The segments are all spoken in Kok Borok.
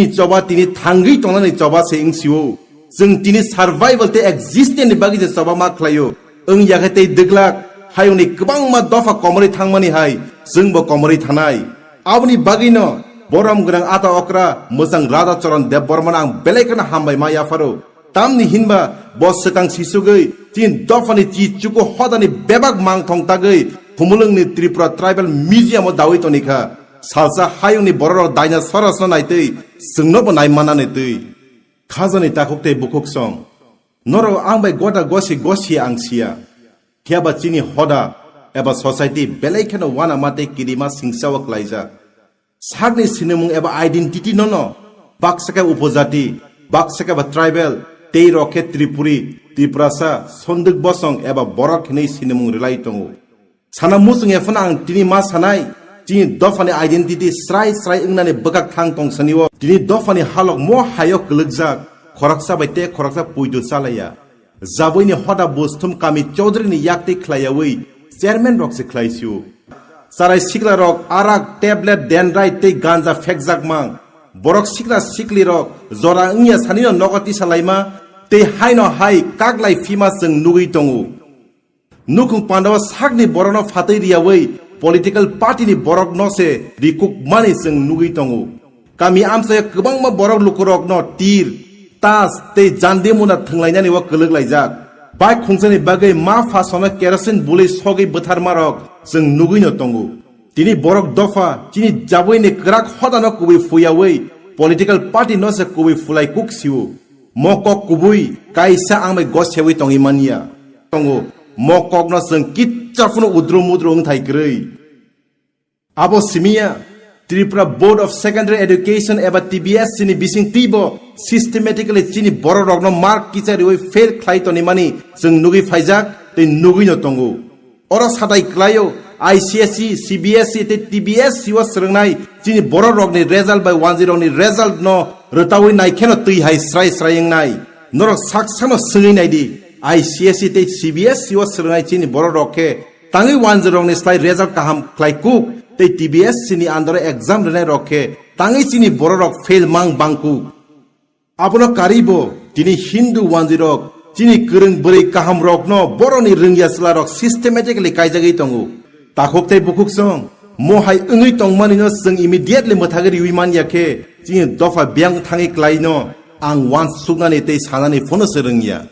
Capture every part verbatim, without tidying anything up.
Choba tini thangwi tongnani choba se wngsio. Chwng tini survival tei existence ni bagwi je choba ma khlaio. Wng ya khe tei dwglak hayungni kwbangma dopha komorwi thangmani hai chwngbo komorwi thanai. Aboni bagwino borom gwnang ata okra mwchang Raja Charan Debbarmano ang belai kheno hambai ma yapharo. Tamni hinba bo swkang sisugwi chini dophani chi chuku hodani bebak mangthong tagwi Khumulwngni Tripura Tribal Museum o dawi tonikha. Salsa hayungni bororok daina sorasno naitwi chwngnobo nai manani twi. Khajani takhuk tei bukhuk song. Norok ang bai gota gosi gosi ang siya. Phiya ba chini hoda eba society belai kheno uanama tei kirima singsa o klaijak. Sakni sinimung eba identity no no baksa khe upojati, baksa khe ba tribal, tei rok khe Tripuri, Tiprasa, Sondwk Bosong eba borok hinwi sinimung rwlai tongo. Sana muchung ya phano ang tini ma sanai, chini dophani identity srai srai wngnani bwkak thang tong sani o. Tini dophani halok mo hayo kwlwkjak, khoroksa bai tei khoroksa puitu chalaiya. Jabuini hoda busthum kami Chaudhary ni yaktwi khlaiyawi chairman rok se khlaisio. Charai sikla rok arak, tablet, dendrai tei ganja phekjak mang. Borok sikla sikli rok jora wngya sanino nogo tisa laima tei haino hai kaklai phima chwng nugwi tongo. Nukhung pandao sakni borokno phatwi riyawi political party ni borokno se rikukmani chwng nugwi tongo. Kami amchaio kwbangma borok lukurokno tir, tas tei jandi muna thwnglainani o kwlwk laijak. Bai khungchani bagwi ma phasono kerosene bului sogwi bwtharmarok chwng nugwino tongo. Tini borok dopha chini jabuini kwrak hodano kubui phuyawi political party no se kubui phulai kuk sio. Mo kok kubui kaisa ang bai gosewi tongwi manya. Tongo, mo kokno chwng kitsa phano udru mudru wngthai kwrwi. Abo simiya, Tripura Board of Secondary Education eba T B S C ni bising twibo systematically chini borok rokno mark kicha riwi fail khlai tonimani chwng nugwi phaijak tei nugwino tongo. Oro satai klaio I C S E, C B S E tei T B S C o swrwngnai chini borok rokni result bai wanjwi rokni result no rwtawi naikheno twi hai srai srai wngnai. Norok sak sano swngwi naidi, I C S E tei C B S E o swrwngnai chini borok rok khe tangwi wanjwi rokni slai result kaham khlai kuk tei T B S C ni under o exam rwnai rok khe tangwi chini borok rok fail mang bang kuk. Abono karwi bo tini Hindu wanjwi rok chini kwrwng bwrwi kaham rokno boroni rwngya chwla rok systematically kaijagwi tongo. Takhuk tei bukhuk song mo hai wngwi tongmani no chwng immediately mwthagwi riwi manya khe chini dopha biyang thangwi klai no ang uansuknani tei sanani phano se rwngya.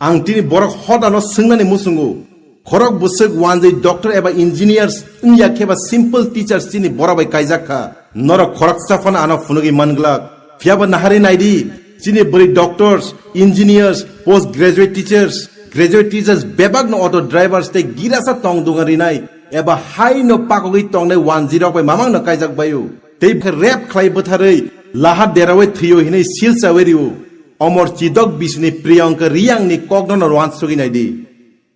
Ang tini borok hodano swngnani muchungo. Khorok bwswk wanjwi doctor eba engineers wngya khe ba simple teachers chini borok bai kaijak kha. Norok khoroksa phano ano phunugwi manglak. Phiya ba nahari naidi, chini bwrwi doctors, engineers, post graduate teachers, graduate teachers bebakno auto drivers tei girasa tong dogan rinai eba haino pakogwi tongnai wanjwi rok bai mamangno kaijak baio. Tei khe rape khlai bwtharwi laha derawi thwio hinwi silsawi rio. Omor Chidok bisini Priyanka Riyangni kokno no uansugwi naidi.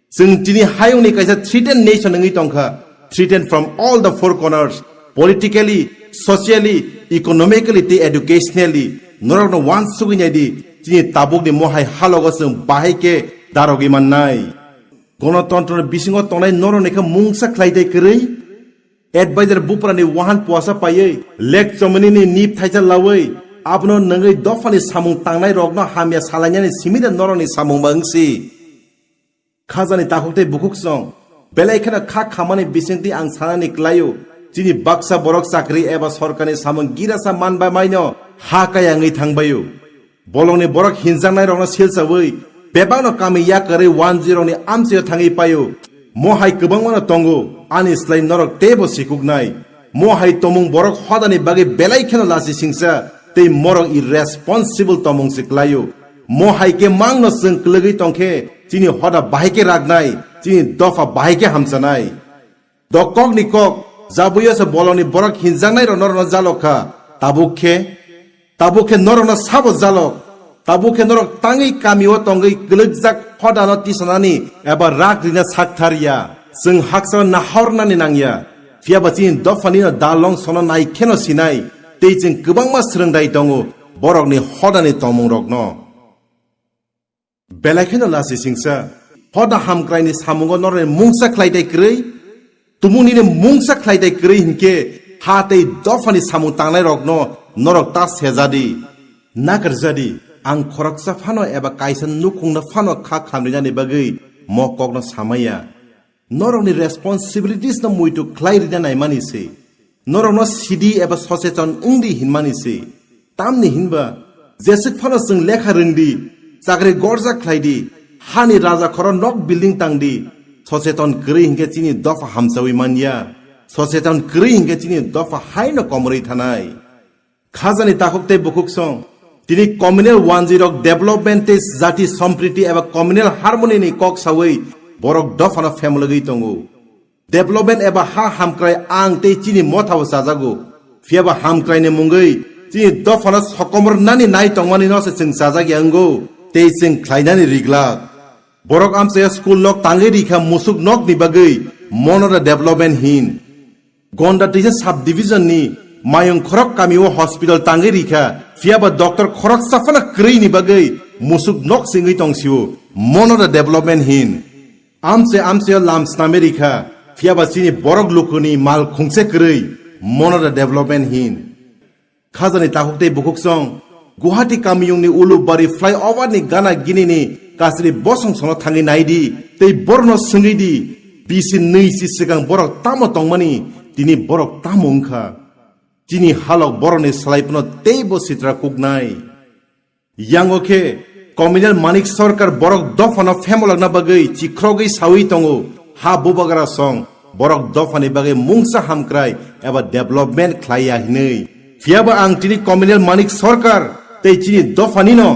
Chwng chini hayungni kaisa threatened nation wngwi tongkha, threatened from all the four corners, politically, socially, economically tei educationally. Norokno uansugwi naidi, chini tabukni mohai halogo chwng bahai khe darogwi mannai. Gonotontroni bisingo tongnai norokni khe mungsa khlai tei kwrwi? Advisor buprani wahan puasa paiwi, lek chomini ni nip thaisa lawi, abono nungwi dophani samung tangnai rokno hamya salainani simi de norokni samung ba wngsi. Khajani takhuk tei bukhuk song, belai kheno kha khamani bisingtwi ang sanani klaio, chini baksa borok chakri eba sorkarni samung girasa man bai maino ha kaya wngwi thangbaio. Bolongni borok hinjaknairokno silsawi, bebakno kami yakarwi wanjwirokni amchaio thangwi paio. Mo hai kwbangmano tongo, ani slai norok teibo sikuknai. Mo hai tomung borok hodani bagwi belai kheno lachi singsa, tei morok irresponsible tomung se klaio. Mo hai khe mangno chwng kwlwgwi tongkhe, chini hoda bahai khe raknai, chini dopha bahai khe hamchanai. Dokokni kok, jabuyo se bolongni borok hinjaknai rok norokno jalok kha. Tabuk khe, tabuk khe norokno sabo jalok. Tabuk khe norok tangwi kamio tongwi kwlwkjak hodano tisanani eba rak rina sak thar ya. Chwng hakchalo nahornani nang ya. Phiya ba chini dophanino dalong sono nai kheno sinai. Tei chwng kwbangma swrwngdai tongo borokni hodani tongmung rokno. Belai kheno lachi singsa, hoda hamkraini samungo norokni mungsa khlai tei kwrwi, tumung nini mungsa khlai tei kwrwi hinkhe ha tei dophani samung tangnai rokno Norok ta sejadi, nakarjadi, ang khoroksa phano eba kaisa nukhungno phano kha khamrinani bagwi mo kokno samaya. Norokni responsibilities no muitu khlai rina naimani se. Norokno sidi eba soseton wngdi hinmani se. Tamni hinba, jeswk phano chwng lekha rwngdi, chakri gorja khlaidi, hani raja khoro nok building tangdi, soseton kwrwi hinkhe chini dopha hamchawi manya, soseton kwrwi hinkhe chini dopha haino komorwi thanai. Khajani takhuk tei bukhuk song, tini communal wanjwi rok development tei jati sompriti eba communal harmony ni kok sawi borok dophano phemlogwi tongo. Development eba ha hamkrai ang tei chini mothao chajago. Phiyaba hamkrai ni mungwi chini dophano sokomor nani nai tongmani no se chwng chajak ya wngo tei chwng khlainani riglak. Borok amchaya school nok tangwi rikha musuk nok ni bagwi mono da development hin. Gonda teisa sub division ni Mayung khorok kami o hospital tangwi rikha, phiyaba doctor khorok saphana kwrwi ni bagwi musuk nok singwi tongsio, mono da development hin. Amche amche o lam sname rikha, phiyaba chini borok lukuni mal khungse kwrwi, mono da development hin. Khajani takhuk tei bukhuk song, Guwahati kamiyungni Ulubari flyover ni gana gini ni kasri bosong sono thangwi naidi, tei borokno swngwi di, bisi nwi si swkang borok tamo tongmani, tini borok tamo wngkha? Chini halok borokni salai phano teibo sitra kuknai. Yango khe communal Manik Sarkar borok dophano phemolokna bagwi chikrogwi sawi tongo, ha bubagra song, borok dophani bagwi mungsa hamkrai eba development khlaiya hinwi. Phiyaba ang tini communal Manik Sarkar tei chini dophani no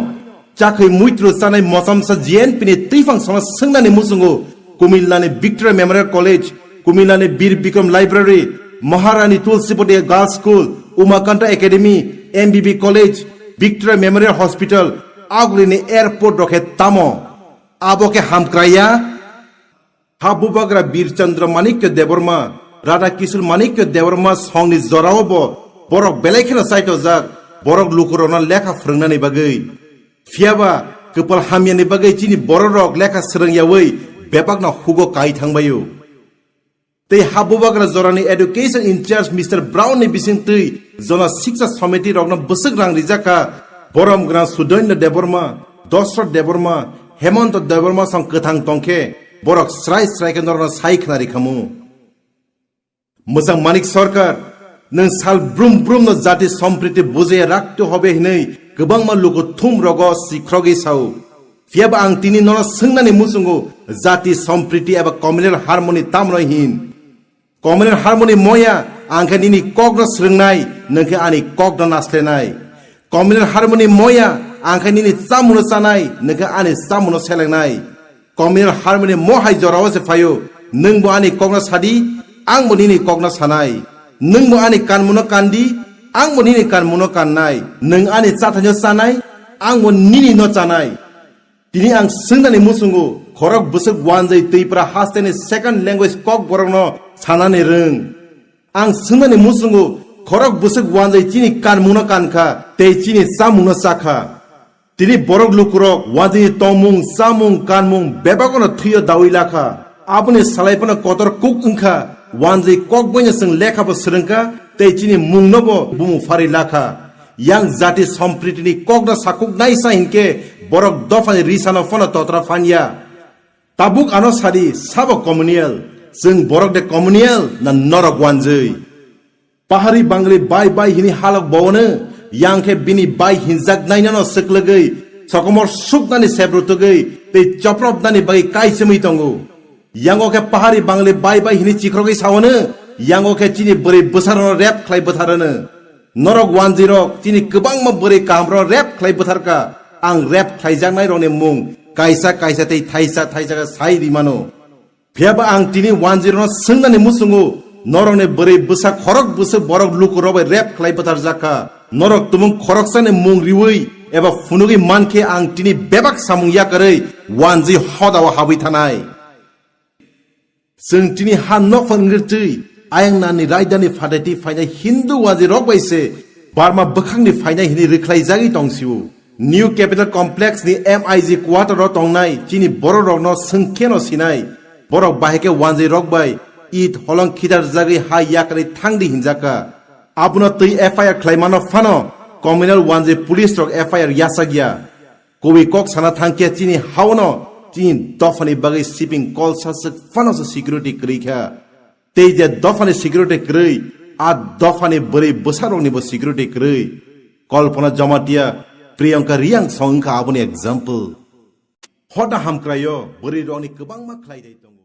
chakhwi muitru chanai mochomsa G N P ni twiphang sono swngnani muchungo Kumilani Victoria Memorial College, Kumilani Bir Bikram Library, Maharani Tulsibati Girls School, Umakanta Academy, M B B College, Victoria Memorial Hospital, agulini airport rokhe tamo? Abo khe hamkraiya? Ha bubagra Bir Chandra Manikya Debbarma, Radha Kishore Manikya Debbarma songni jorao bo borok belai kheno chaitojak, borok lukurokno lekha phwrwngnani bagwi. Phiyaba kwpal hamyani bagwi chini bororok lekha swrwngyawi bebakno hugo kai thangbaio. Tei ha bubagra jorani education in charge Mister Brown ni bisingtwi Jona Siksha Samiti rokno bwswk rang rijak kha, borom gwnang Sudoino Debbarma, Dosrot Debbarma, Hemonto Debbarma song kwthang tongkhe borok srai srai khe norokno sai khna rikhamu. Mwchang Manik Sarkar, nwng sal brum brum no jati sompriti bujaya raktu hobe hinwi kwbangma luku thum rogo sikrogwi sao. Phiyaba ang tini nono swngnani muchungo jati sompriti eba communal harmony tamno hin? Communal harmony moya ang khe nini kokno swrwngnai, nwng khe ani kokno naslenai. Communal harmony moya ang khe nini chamungno chanai, nwng khe ani chamungno selengnai. Communal harmony mo hai jorao se phaio, nwng bo ani kokno sadi, ang bo nini kokno sanai. Nwng bo ani kanmungno kandi, ang bo nini kanmungno kannai. Nwng ani chathaino chanai, ang bo nini no chanai. Tini ang swngnani muchungo, khorok bwswk wanjwi Twipra hasteni second language kokborokno sanani rwng. Ang swngnani muchungo, khorok bwswk wanjwi chini kanmungno kankha, tei chini chamungno chakha. Tini borok lukurok wanjwini tongmung, chamung, kanmung bebagono thwio dawi lakha. Aboni salai phano kotor kuk wngkha, wanjwi kokboino chwng lekhabo swrwngkha, tei chini mungnobo bumung pharwi lakha. Yang jati sompritini kokno sakuk naisa hinkhe borok dophani risano phano totra phanya. Tabuk ano sadi, sabo communal? Chwng borok de communal na norok wanjwi? Pahari bangli bai bai hini halok bowono, yang khe bini bai hinjak nainano swklwgwi, sokomor suknani sebrutugwi tei chopropnani bagwi kaichomwi tongo. Yango khe pahari bangli bai bai hini chikrogwi sawono, yango khe chini bwrwi bwsarokno rep khlai bwtharono. Norok wanjwirok chini kwbangma bwrwi kahamrok rep khlai bwtharkha. Ang rep khlaijaknairokni mung kaisa kaisa tei thaisa thaisa khe sai rimano. Phiyaba ang tini wanjwirokno swngnani muchungo, norokni bwrwi bwsa khorok bwswk borok lukurok bai rep khlai bwtharjak kha. Norok tumung khoroksani mung riwi eba phunugwi mankhe ang tini bebak samung yakarwi wanjwi hodao habwi thanai. Chwng tini ha nokphang wngwi twi ayang nani raidani phateti phainai Hindu wanjwirok bai se Burma bwkhakni phainai hwnwi rwkhlaijagwi tongsio. New Capital Complex ni M I G quarter o tongnai chini bororokno swngkheno sinai, borok bahai khe wanjwirok bai Eid holong khidarjagwi ha yakarwi thangdi hinjakha. Abono twi F I R khlaimano phano communal wanjwi police rok F I R yachakya. Kubui kok sana thangkhe chini haono chini dophani bagwi siping kol saswk phano se security kwrwi kha. Tei je dophani security kwrwi, a dophani bwrwi bwsaroknibo security kwrwi. Kalpana Jamatia, Priyanka Reang song wngkha aboni example. Hoda hamkraio, bwrwi rokni kwbangma khlai dai tongo.